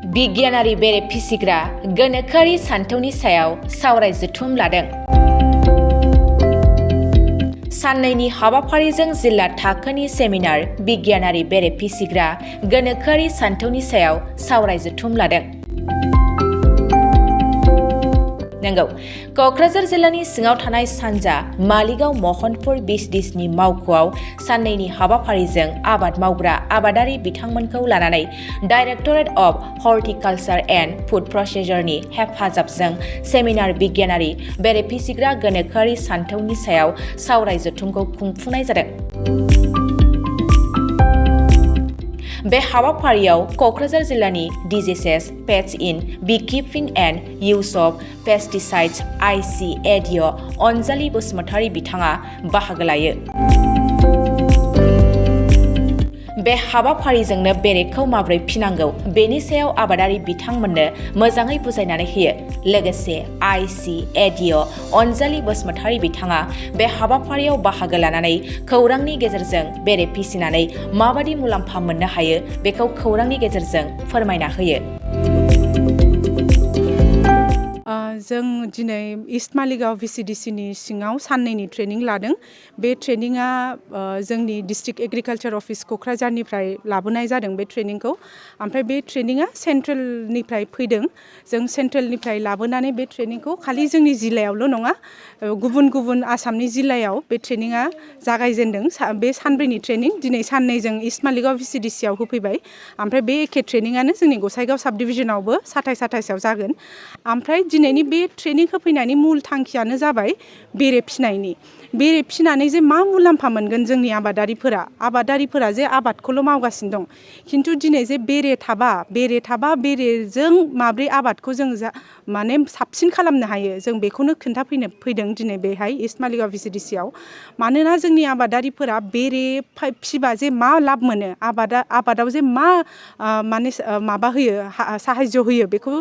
बिगियानारि बेरे फिसिग्रा गोनोखोआरि सानथौनि सायाव सावराय जथुम लादों। साननैनि हाबाफारिजों जिल्ला थाखोनि सेमिनार बिगियानारि बेरे फिसिग्रा गोनोखोआरि सानथौनि सायाव सावराय जथुम लादों। नंगौ, क'क्राझार जिल्लानि सिङाव थानाय सानजा मालिगाव महनपुर बिसडिसनि मावख'आव साननैनि हाबाफारिजों आबाद मावग्रा आबादारि बिथांमोनखौ लानानै डाइरेक्टरेट अफ हर्टिकालचार एन्ड फुड प्रसेसरनि हेफाजाबजों सेमिनार बिगियानारि बेरे फिसिग्रा गोनोखोआरि सानथौनि सायाव सावराय जथुमखौ खुंफुंनाय जादों। बे हाबाफारियाव क'क्राझार जिल्लानि DGSS pets in beekeeping and use of pesticides ICADO Anjali Basumatary बिथाङा बाहागो लायो। बे हाबाफारिजोंनो बेरेखौ माबोरै फिनांगौ बेनि सायाव आबादारि बिथांमोननो मोजाङै बुजायनानै होयो। लोगोसे ICADO अनजालि बसुमतारी बिथाङा बे हाबाफारियाव बाहागो लानानै खौरांनि गेजेरजों बेरे फिसिनानै माबादि मुलाम्फा मोननो हायो बेखौ खौरांनि गेजेरजों फोरमायना होयो। जों दिनै इस्ट मालिगाव VCDCनि सिङाव साननैनि ट्रेनिं लादों। बे ट्रेनिंआ जोंनि डिस्ट्रिक्ट एग्रिकालचार अफिस क'क्राझारनिफ्राय लाबोनाय जादों बे ट्रेनिंखौ। ओमफ्राय बे ट्रेनिंआ सेन्ट्रेलनिफ्राय फैदों। जों सेन्ट्रेलनिफ्राय लाबोनानै बे ट्रेनिंखौ खालि जोंनि जिल्लायावल' नङा, गुबुन गुबुन आसामनि जिल्लायाव बे ट्रेनिंआ जागायजेनदों। बे सानब्रैनि ट्रेनिं दिनै साननै जों इस्ट मालिगाव VCDCआव होफैबाय। ओमफ्राय बे एखे ट्रेनिंआनो जोंनि गसाइगाव साब डिभिजनावबो 27 आव जागोन। ओमफ्राय दिनैनि बे ट्रेनिं होफैनायनि मुल थांखियानो जाबाय बेरे फिनायनि। बेरे फिनानै जे मा मुलाम्फा मोनगोन जोंनि आबादारिफोरा जे आबादखौल' मावगासिनो दं, खिन्थु दिनै जे बेरे थाबा बेरेजों माब्रै आबादखौ जों माने साबसिन खालामनो हायो, जों बेखौनो खोन्थाफैनो फैदों दिनै बेहाय इस्ट मालिगाव VCDCआव। मानोना जोंनि आबादारिफोरा बेरे फिबा जे मा लाब मोनो, आबादाव जे मा माने माबा होयो, साहाय्य होयो, बेखौ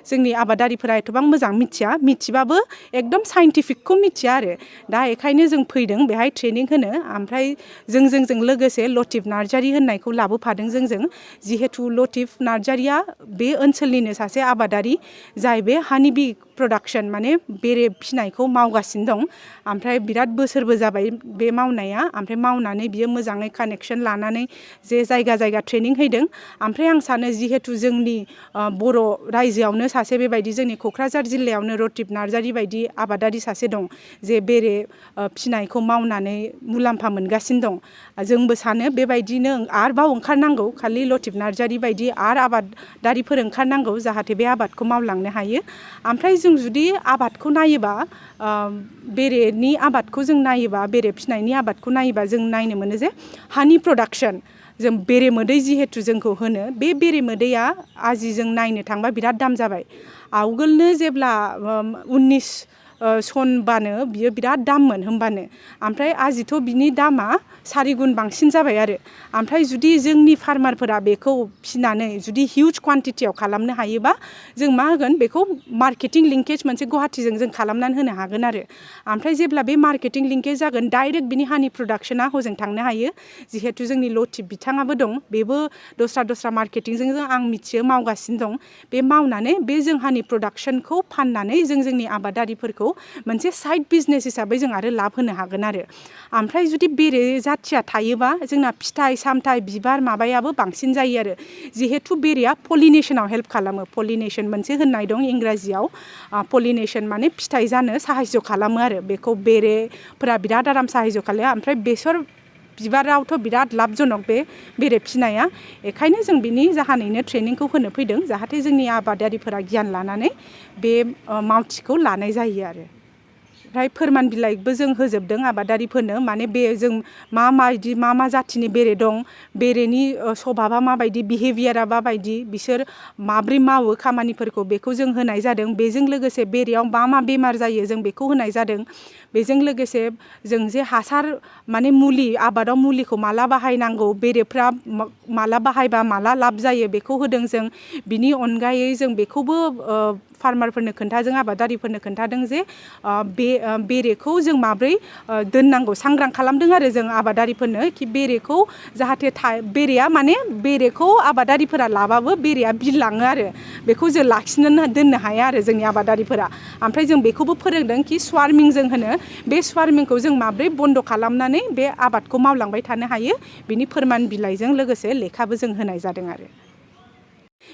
जोंनि आबादारिफोरा एथबां मोजां मिथिबाबो एकदम साइन्टिफिकखौ मिथिया आरो। दा एखायनो जों फैदों बेहाय ट्रेनिं होनो। ओमफ्राय जों लोगोसे लतिफ नार्जारी होननायखौ लाबोफादों जोंजों। जिहेथु लतिफ नार्जारीया बे ओनसोलनिनो सासे आबादारि, जाय बे हानि बि प्रडाक्शन माने बेरे फिनायखौ मावगासिनो दं। ओमफ्राय बिराद बोसोरबो जाबाय बे मावनाया। ओमफ्राय मावनानै बियो मोजाङै कानेक्सन लानानै जे जायगा ट्रेनिं हैदों। ओमफ्राय आं सानो जिहेथु जोंनि बर' रायजोआवनो सासे बेबायदि जोंनि क'क्राझार जिल्लायावनो लतिफ नार्जारी बायदि आबादारि सासे दं, जे बेरे फिनायखौ मावनानै मुलाम्फा मोनगासिनो दं। जोंबो सानो बेबायदिनो आरोबाव ओंखारनांगौ, खालि लतिफ नार्जारी बायदि आरो आबादारिफोर ओंखारनांगौ, जाहाथे बे आबादखौ मावलांनो हायो। ओमफ्राय जों जुदि आबादखौ नायोबा, बेरेनि आबादखौ जों नायोबा, बेरे फिनायनि आबादखौ नायोबा जों नायनो मोनो जे हानि प्रडाक्शन, जों बेरे मोदै जिहेथु जोंखौ होनो, बे बेरे मोदैया आजि जों नायनो थांबा बिराद दाम जाबाय। आवगोलनो जेब्ला 19 सनबानो बियो बिराद दाममोन होमबानो, ओमफ्राय आजिथ' बिनि दामा 4 गुन बांसिन जाबाय आरो। ओमफ्राय जुदि जोंनि फार्मारफोरा बेखौ फिनानै जुदि हिउज क्वान्टिटियाव खालामनो हायोबा, जों मा होगोन बेखौ मार्केटिं लिंकेज मोनसे गुवाहाटीजों जों खालामनानै होनो हागोन आरो। ओमफ्राय जेब्ला बे मार्केटिं लिंकेज जागोन, डाइरेक्ट बिनि हानि प्रडाक्शना हजों थांनो हायो। जिहेथु जोंनि लतिफ बिथाङाबो दं, बेबो दस्रा मार्केटिंजों आं मिथियो मावगासिनो दं। बे मावनानै बे जोंहानि प्रडाक्शनखौ फाननानै जोंनि आबादारिफोरखौ मोनसे साइड बिजनेस हिसाबै जों आरो लाब होनो हागोन आरो। ओमफ्राय जुदि बेरे जाथिया थायोबा जोंना फिथाइ सामथाइ बिबार माबायाबो बांसिन जायो आरो। जिहेथु बेरेया पलिनेशनाव हेल्प खालामो। पलिनेशन मोनसे होननाय दं इंराजियाव। पलिनेशन माने फिथाइ जानो साहाय्य खालामो आरो। बेखौ बेरेफोरा बिराद आराम साहाय्य खालामो। ओमफ्राय बेसर बिबारावथ' बिराद लाबजनक बे बेरे फिनाया। बेखायनो जों बिनि जाहोनैनो ट्रेनिंखौ होनो फैदों, जाहाथे जोंनि आबादारिफोरा गियान लानानै बे मावथिखौ लानाय जायो आरो। ओमफ्राय फोरमान बिलाइबो जों होजोबदों आबादारिफोरनो, माने बे जों मा जाथिनि बेरे दं, बेरेनि स्वभाबा माबायदि, बिहेभियारा माबायदि, बिसोर माब्रै मावो खामानिफोरखौ, बेखौ जों होनाय जादों। बेजों लोगोसे बेरेयाव मा बेमार जायो जों बेखौ होनाय जादों। बेजों लोगोसे जों जे हासार माने मुलि, आबादाव मुलिखौ माला बाहायनांगौ, बेरेफ्रा माला बाहायबा माला लाब जायो, बेखौ होदों जों। बिनि अनगायै जों बेखौबो फार्मारफोरनो खोन्थादों, आबादारिफोरनो खोन्थादों जे बेरेखौ जों माब्रै दोननांगौ सांग्रां खालामदों आरो जों आबादारिफोरनो कि बेरेखौ जाहाथे बेरेया माने बेरेखौ आबादारिफोरा लाबाबो बेरेया बिरलाङो आरो बेखौ जों लाखिनो दोननो हाया आरो जोंनि आबादारिफोरा। ओमफ्राय जों बेखौबो फोरोंदों कि स्वार्मिं जों होनो, बे स्वार्मिंखौ जों माब्रै बन्द खालामनानै बे आबादखौ मावलांबाय थानो हायो बिनि फोरमान बिलाइजों लोगोसे लेखाबो जों होनाय जादों आरो।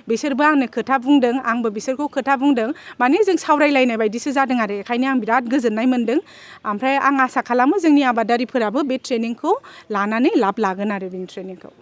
बिसोरबो आंनो खोथा बुंदों, आंबो बिसोरखौ खोथा बुंदों, माने जों सावरायलायनाय बायदिसो जादों आरो बेखायनो आं बिराद गोजोननाय मोन्दों। ओमफ्राय आं आसा खालामो जोंनि आबादारिफोराबो बे ट्रेनिंखौ लानानै लाब लागोन आरो बेनि ट्रेनिंखौ।